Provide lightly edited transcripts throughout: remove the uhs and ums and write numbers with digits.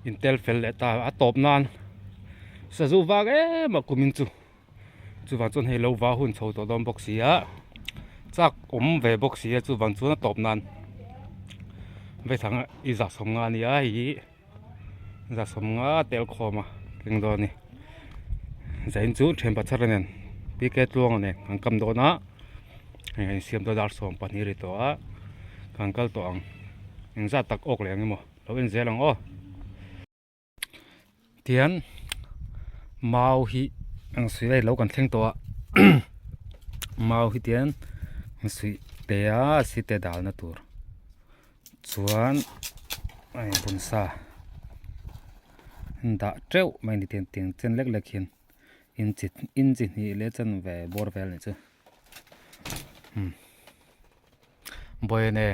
in tel fel leh ta a tawp nan sazu vak em a kumin chu chuvang chuan hei lo va hun chho tawh dawn bawk si a chak awm ve bawk si a chuvang chuan a tawp nan vaithang i zah sawm nga a ni a hei hi za sawm nga tel khawm a keng dawn a ni zain chu thian pachar nen PK tluanga nen an kam dawn a hei an insiam dawn a dar 12 ri tawh a kan kal tawh ang engzat tak awk leh ang emaw lo en zel ang aw tihian mau hi ang suih a lo kan thleng tawh a mau hi tihian an suih te a site dalna tur. Chuan a inbun sa an dah teuh mai a ni tiang tiang chen lek lek hian inchi inchi hnih leh chanve bawr vel a nih chu umm Bawihne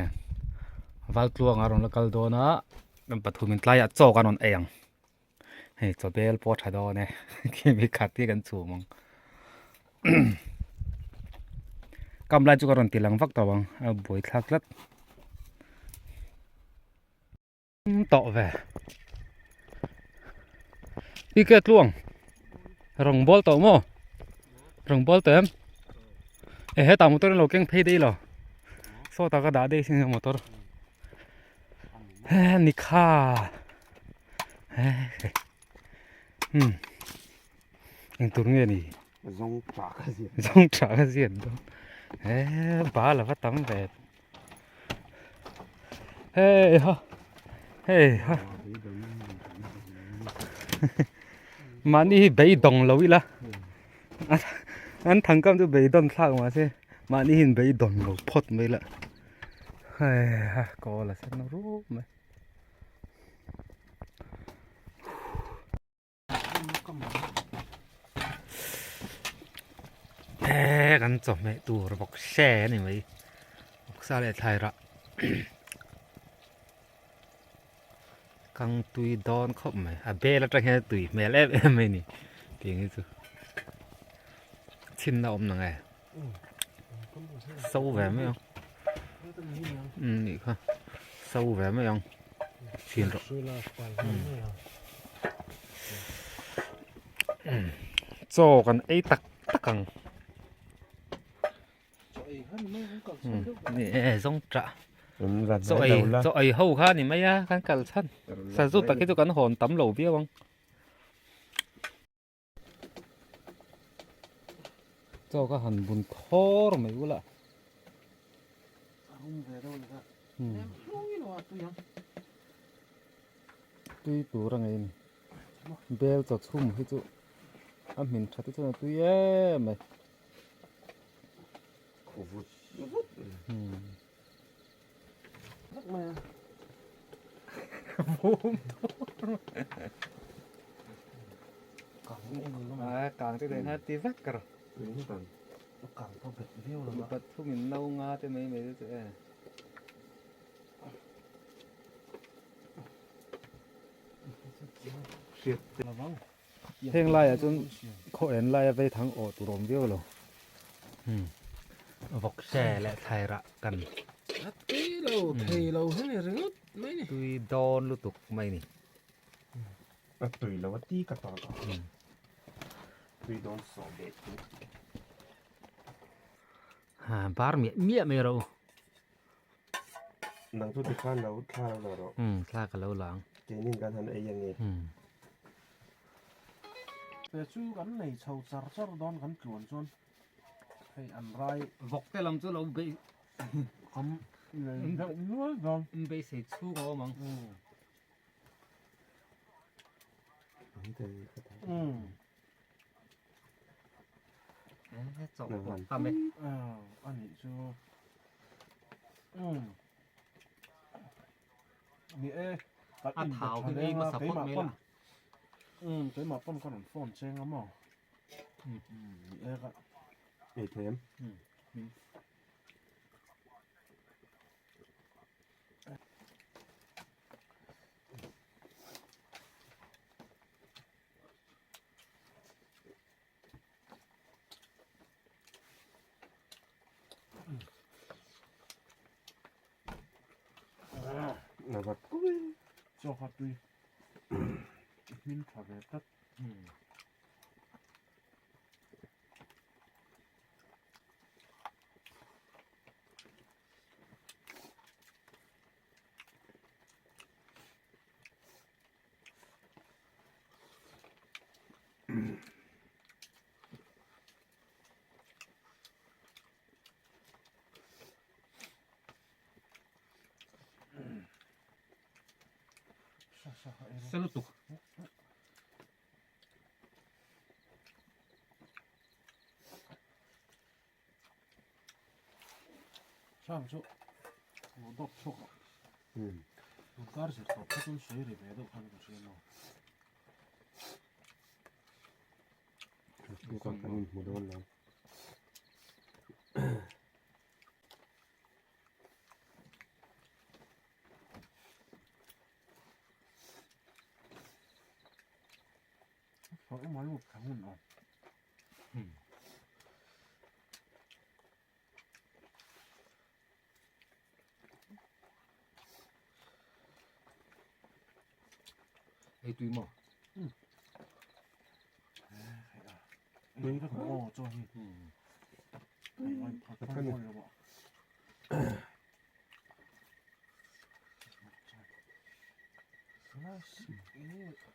Valtluanga a rawn la kal dawn a kan pathumin tlaiah chaw kan rawn ei ang hei chaw bel pawh a tha dawn e khi mi khat hi kan chhum ang kam lai chu ka rawn ti lang vak tawh ang a buai thlak tlat tawh ve i ke tluang rawng bawl tawh maw rawng bawl tawh em e hetah motor in lo keng phei daih lo sawtah ka dah daih sin motor he ni kha hmm eng tur nge ni zawng tha ka ziat zawng tha ka ziat dawn he bal a va tam ve hei ha hei ha mahni hi beidawng lo ila an thangkam chu beidawn thlak mahse mahni hi beidawng lo phawt mai la hei ha kawl a sen rup mai. Eee kan chawhmeh tur bawk se a ni mai vawksa leh thlai rah kang tui dawn khawp mai a bel atang hian a tui hmel em em mai a ni tih hi chu chhinna awm nang e so ve mai ang umm nih kha so ve mai ang chhin rawh chaw kan ei tak tak ang zawng tah chaw ei chaw ei ho kha ni mai a kan kal chhan sazu tak hi chu kan hawn tam lo viau ang. Chaw ka han bun thawr mai ula. Tui tur a ngei a ni. Bel chaw chhum hi chu a hmin tha te chuan a tui em mai. Kang te kha ti vek ka rawh. Kang pawh bet viau lo a. Pathum in no nga te mai mai te chu e. Heng laiah chuan khaw en laia vei thang awh tur awm viau lo. Vawk se leh thlai rah kan. A tui lo thei lo hi ni ringawt mai ni. Tui dawn lutuk mai ni. A tui lo a ti ka ta ka. Tui dawn sawh leh tui. Ha bar miah miah mai rawh u. Nang chu tikhan lo thla lo la rawh. Umm thla ka lo la ang. Keinin kan han ei ange. Umm. Pe chu kan nei chho char char dawn kan tluan chuan hei an rai. Vawk te lam chu lo bei Kam nei deuh nual dawn. In beisei chhung a awm ang. Umm. A nih chu umm ni e kan in be tha leng a keimah pawn umm keimah pawn ka rawn phone cheng a maw umm ni e ka ei thei em umm. Navat Chaw kha tui. Hmin tha ve tlat. Sa lutuk. Sang chu lo dawp chhuak a. Tun kar zir tawp kha chuan sawi ri ve deuh khan ka hria maw. Kan inhmu dawn lo. Ei tui maw?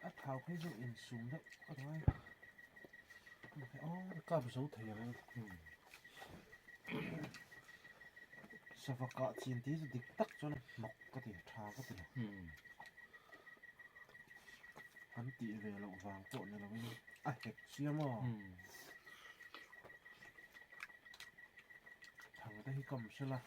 A thau phei chu insum deuh a ngai kap zo thei ang sava kah chin tih chu dik tak chuan hnawk ka ti tha ka ti lo an tih ve loh vang pawh ni lovin a hek chiam aw thang te hi kam sela.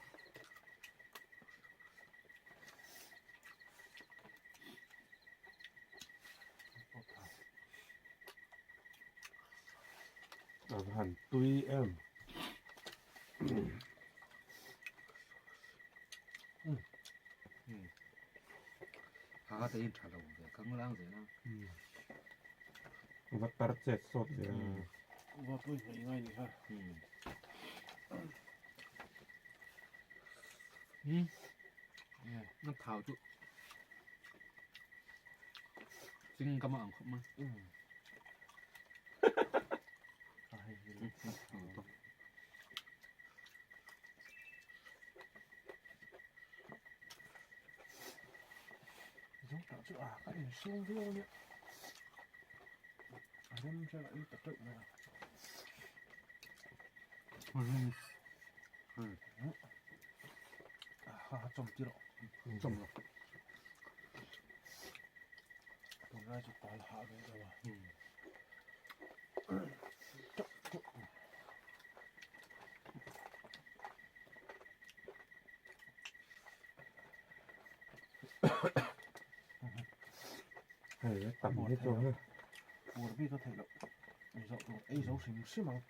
A va han tui em. Ha te in tha lo ve khang lang zel a. Va tar chet sawt ve a. Va pui hmei ngai ni kha. Na thau chu ching ka ma ang khawp mai. Zo tah chu a ka insum viau ania. A rem vel a ei ta teuh mai a. Ha ha chawm tir rawh. Chawm lo. Tunlai chu tal hah ve deuh a. Hei a tam hi chuan a. Puar bik a theih loh. Ei zo tur ei zo hrim hrim ang.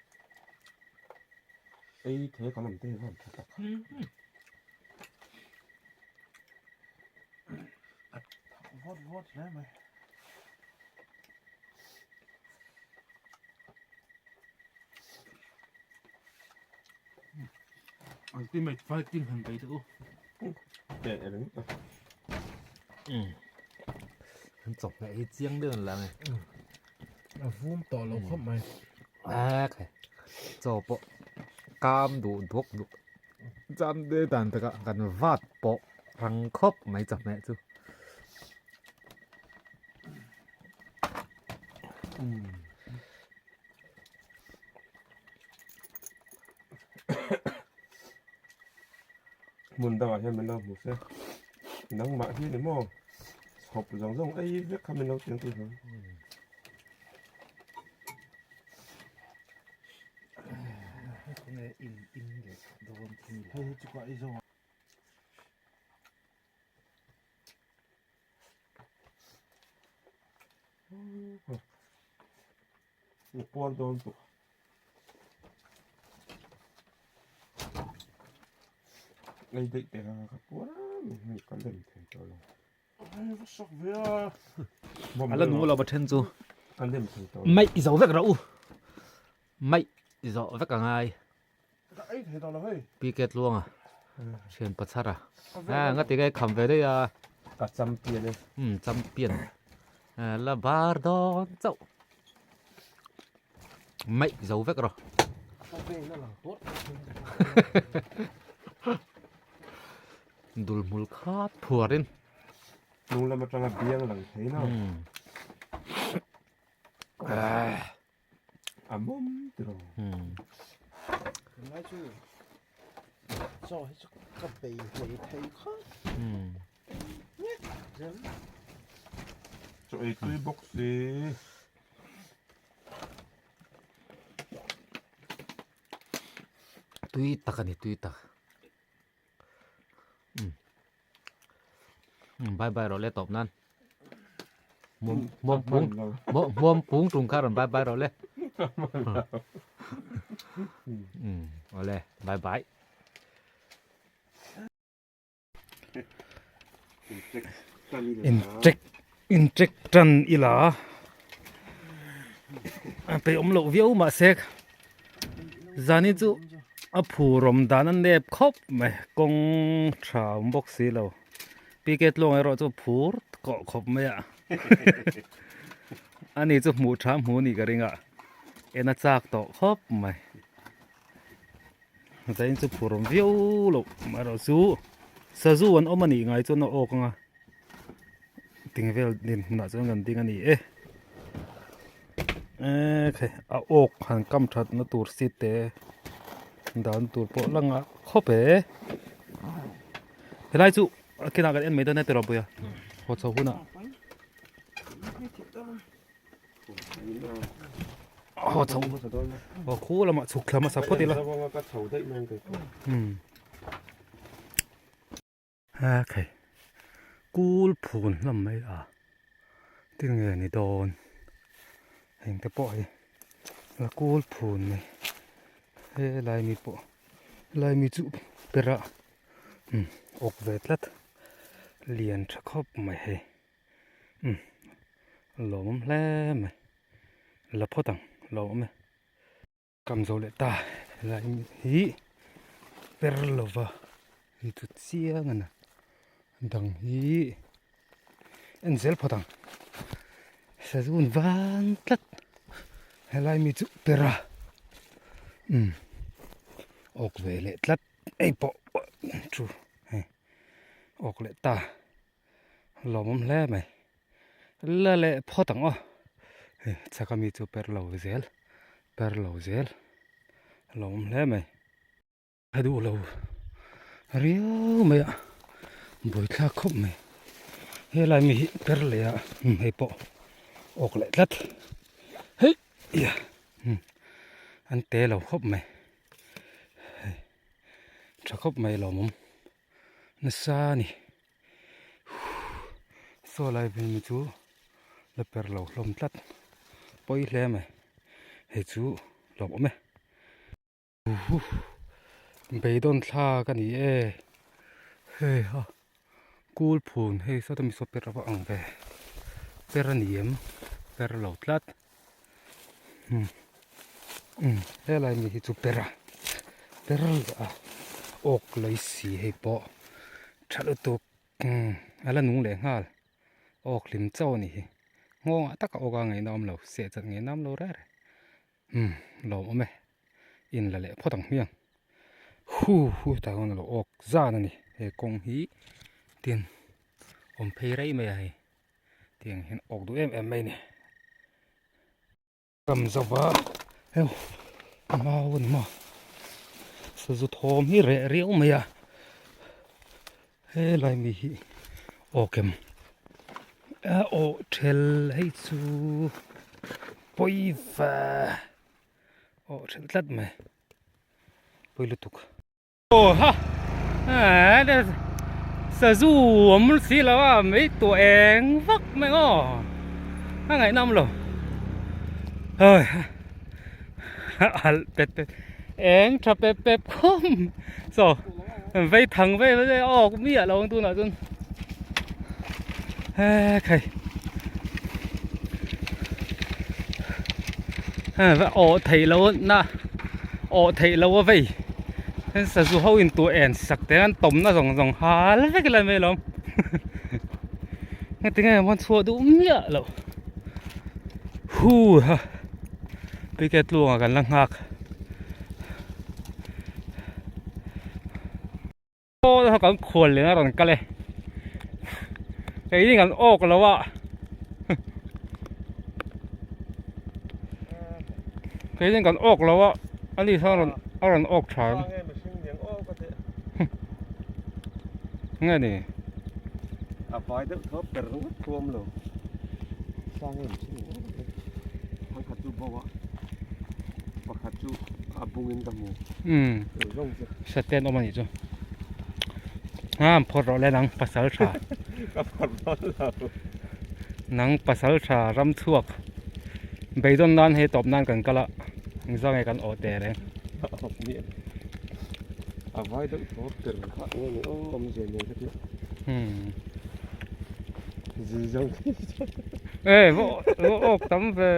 Ei thei kan awm te hi van tha tak. Vawt vawt hle mai. Ultimate fighting han bei teh u. Teh eng tak. An chawhmeh hi chiang deuh an lang e. A vum tawh lo khawp mai. Ek he. Chaw pawh kam duh duak duh. Cham te dan takah kan vat pawh rang khawp mai chawhmeh chu. Hmun dangah hian min lo hmu se nangmah hi ni maw chhawp zawng zawng ei vek kha min lo ti ang tih hlawm. I puar dawn tuk. Ei daih teh a ka puar a mi hei ka lem thei tawh lo. Ai va sak ve a. A la nung lo va then chu. Ka lem thei tawh lo. Mai i zo vek rawh u. Mai i zawh vek a ngai. Ka ei thei tawh lo hei. PK Tluanga thian pachhara. A nga ti nge kham ve daih a. Ka champion e. Champion. La bar dawn chauh maih zo vek rawh. Dul hmul khat phuarin. Hnung lam atanga biang lang thei no. A mawm tiraw. Tunlai chu chaw hi chu ka bei hlei thei khawp. Chaw ei tui bawk si. Tui tak a ni tui tak. Bye bye rawh le tawp nan. Muam pung muam pung tung kha rawn bye bye rawh le. Awle bye bye. Incheck incheck tan ila a peih awm loh viau mahse zani chu a phurawm dan a nep khawp mai kawng tha awm bawk si lo P K Tluang erawh chu phur kawh khawp mai a ani chu hmuh tha hmuh anih ka ring a en a chak tawh khawp mai. Zain chu phur awm viau loh amaherawh chu sazu an awm a nih ngai chuan a awk ang a ting vel din hmunah chuan kan ding a ni e ekhei a awk han kam that na tur seat te dan tur pawh la ngah khawp e helai chu a kinah kan en mai dawn e tiraw puia haw chho hunah. Aw chho aw khu lamah chhuk thla hmasa phawt ila a khai kul phun hlawm mai a tin nge ni dawn heng te pawh hi la kul phun mai helai mi pawh helai mi chu perah awk ve tlat lian tha khawp mai hei. Umm lawmawm hle mai la phawt ang lawmawm e kam zo leh ta helai hi per lova hei chu chiang a ni dang hi en zel phawt ang sazun vang tlat helai mi chu per a umm awk ve leh tlat hei pawh chu hei awk leh ta. Lawmawm hle mai. La leh phawt ang aw. Hei chhaka mi chu per lo zel per lo zel lawmawm hle mai. A duh lo riau mai a buaithlak khawp mai. Helai mi hi per leh a hei pawh awk leh tlat hei an te lo khawp mai hei tha khawp mai lawmawm. Nasa a ni saw lai vel mi chu la per lo hlawm tlat pawi hle mai hei chu lawm awm e beidawn thlak a ni e hei ha kul phun hei sawta mi saw per a va ang ve per a ni em per lo tlat umm helai mi hi chu per a per leh a awk lawi si hei pawh tha lutuk umm a la nung leh nghal awk hlim chauh a ni hi nghawngah tak a awk a ngaihna awm lo seh chat ngaihna awm lo reng reng umm lawmawm e in la leh phawt ang hmiang hu hu tah hian a lo awk zan a ni he kawng hi tin awm phei rei mai a hei. Tiang hian awk duh em em mai a ni. Kam zova heu mau a ni maw sazu thawm hi reh riau mai a helai mi hi awk em a awh ṭhel hei chu pawi va awh ṭhel tlat mai pawi lutuk. Aw ha sazu awm si lo a mei tawh eng vak mai aw a ngaihnawm lo hei alh pet pet eng tha pep pep khawm saw vei thang vei vei awk miah lo ang tunah chuan he khai awh theih loh na awh theih loh a vei sazu ho in tur en sak te an tawm na zawng zawng hal vek lai mai alawm heti nge maw chhuah duh miah loh. Hu ha pike tluangah kan la nghak. Aw kan khual leh a rawn kal e. Keini kan awk lo a. Keini kan awk lo a ani chuan a rawn a rawn awk tha em. Nge ni? A vai deuh tho per ringawt thuam lo. Sang em mihring lian awk a teh. Thangkhat chu bo a pakhat chu a bungin ka hmu. Umm. Saten awm a nih chu. Haa phawrh rawh le nang pasal tha. Ka phawrh dawn lo. Nang pasal tha ram chhuak. Beidawn nan hei tawp nan kan kal a. Engzah nge kan awh teh reng. Awp miah. A vai deuh tawp ber kha nge ni aw awmzia nei ka tia. Hmm. Zi zawng khi. Ê va va awk tam ve.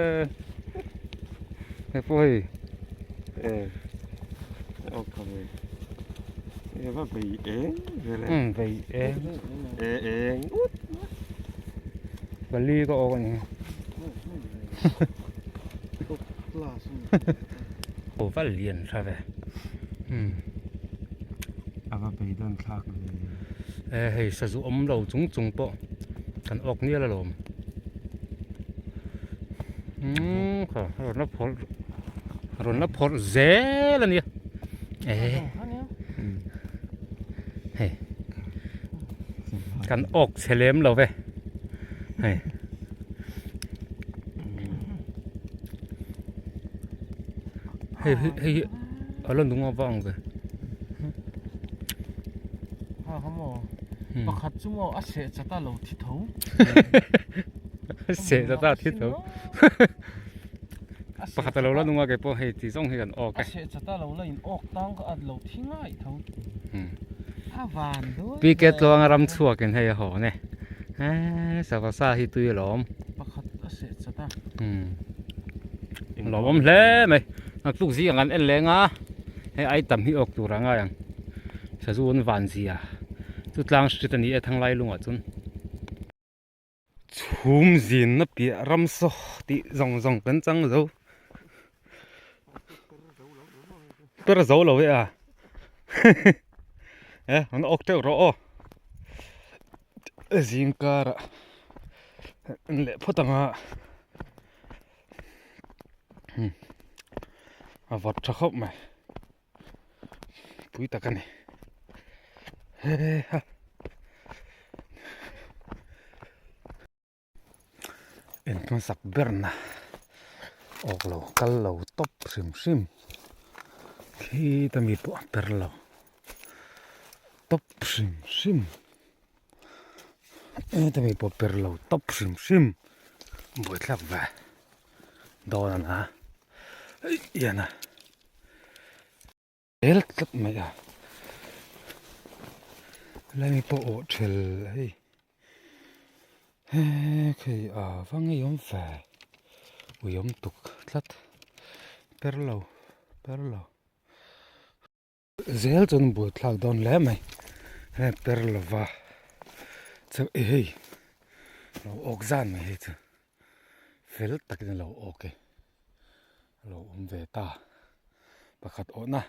Hei pawh hei. Ê awk tha ve. Ê va bei eng ve le. Hmm bei eng. Ê eng ut. Pali ka awk a ni. Aw va lian tha ve. Hmm. A va beidawn thlak ve. Ê hei sazu awm lo chung chung pawh kan awk nial alawm. Umm kha a rawn la phawrh a rawn la phawrh zel a nia e hei kan awk chhe lem lo ve hei hei hi hei hi a la nung avang ve ha ha maw pakhat chu maw a seh chat a lo thi tho seh chat a thi tho pakhat a lo la nung a kei pawh hei ti zawng hi kan awk e a seh chat a lo la in awk tang kha a lo thi ngai tho a van dawn PK tluanga ram chhuak in hei a hawn e eee sava sa hi tui alawm pakhat a seh chat a umm lawmawm hle mai naktuk zing ang kan en leng a hei item hi awk tur a ngai ang sazu an van zia chu tlang street a ni e thanglai lungah chuan. Chhum zinna piah ram saw tih zawng zawng kan chang zo per zo lo e a e an awk teuh rawh aw zing karah an leh phawt ang a a vawt tha khawp mai. pui tak a ni he ha en hmasak ber na awk lo kal lo tawp hrim hrim khi ta mi pawh a per lo tawp hrim hrim heta mi pawh per lo tawp hrim hrim buaithlak ve dawn a na hian a zel tlat mai a helai mi pawh awh thel hei he khei a va ngei awm ve ui awm tuk tlat per lo per lo zel chuan buaithlak dawn hle mai he per lova chu e hei lo awk zan mai hei chu fel takin a lo awk e a lo awm ve ta pakhat awhna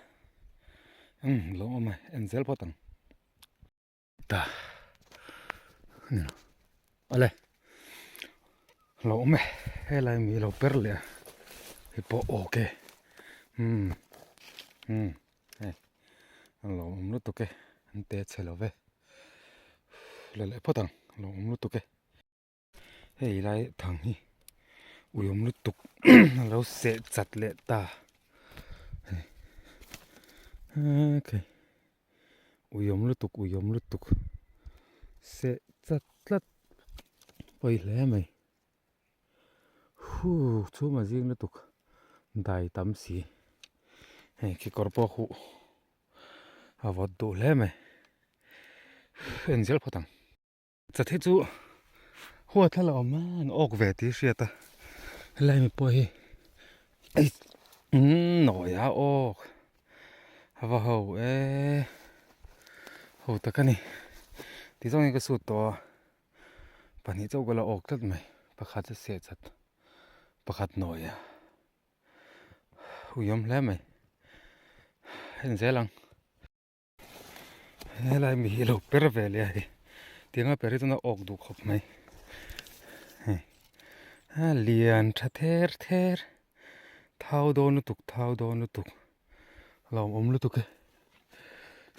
umm lo awm e en zel phawt ang. Ta ni lo awle lo awm e helai mi lo per leh a hei pawh awk e umm umm hei a lo awm lutuk e an te chhe lo ve la leh phawt ang a lo awm lutuk e hei lai thang hi ui awm lutuk a lo seh chat leh ta hei okay. Uiawm lutuk uiawm lutuk seh chat tlat pawi hle mai huh chhum a zing lutuk dai tam si hei kekawr pawh huh a vawt duh hle mai en zel phawt ang. Chat hi chu huat thla la awm a an awk ve tih hriat a helai mi pawh hi umm nawi a awk a va ho e ho tak a ni ti zawng in ka sut tawh a pahnih chauh ka la awk tlat mai pakhat a seh chat. Pakhat nawi a uiawm hle mai en zel ang helai mi hi lo per ve leh a hei tianga per hi chuan a awk duh khawp mai hei a lian tha ther ther thau dawn lutuk thau dawn lutuk lawmawm lutuk e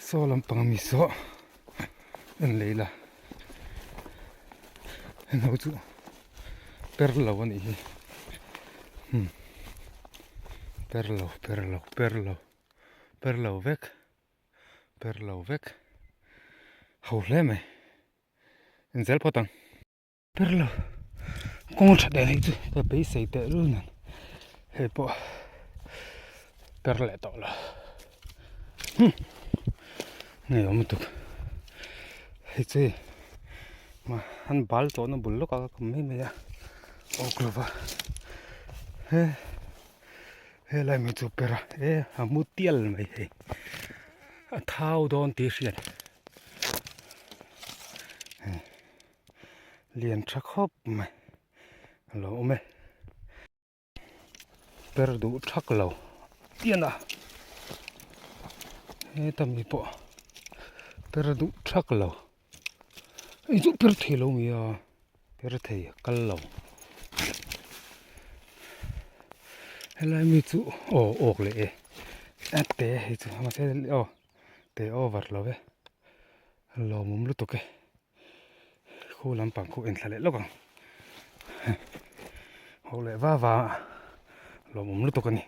saw lampang ami saw en leh ila heng ho chu per lo a nih hi hmm per lo per lo per lo per lo vek per lo vek ho hle mai en zel phawt ang. Per lo kawng tha deuh hi chu ka beisei teh lul nen hei pawh per leh tawh lo hmm ngei awm lutuk hei chu hei mah an bal tawhna bul lawk a ka awm mai mai a awk lova he helai mai chu per a e a mu tial mai hei a thau dawn tih hriat. Lian tha khawp mai a lo awm e per duh thak lo pian a heta mi pawh per duh thak lo hei chu per thei lo mai a per thei a kal lo helai mi chu aw awk leh e a te hei chu mahse aw te over lo ve lawmawm lutuk e. Khu lampang khu en thla leh lawk ang ho leh va va lawmawm lutuk a ni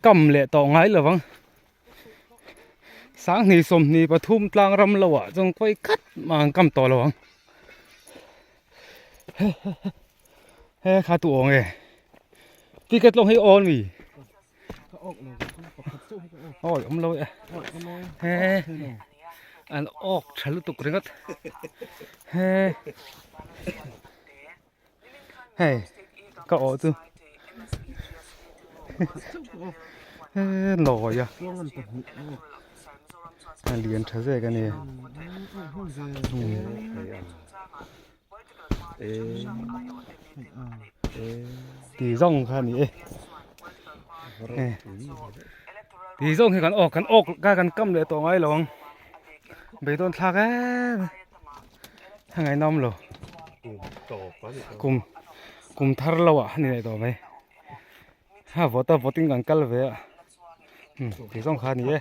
kam leh tawh ngai lo vang sanghnih sawmhnih pathum tlang ram lo ah chuan khawi khat mah an kam tawh lo ang he kha tu awng e ticket lawng hi awn mi Awi awm lo e he an awk tha lutuk ringawt he hei ka awh chu he lawi a a lian tha zek a ni Ti zawng kha a ni e ti zawng hi kan awk kan awk ka kan kam leh tawh ngai lo ang beidawn thlak em a ngaihnawm lo kum kum thar lo ah a ni leh tawh mai ha vawt a vawt in kan kal ve a ti zawng kha a ni e.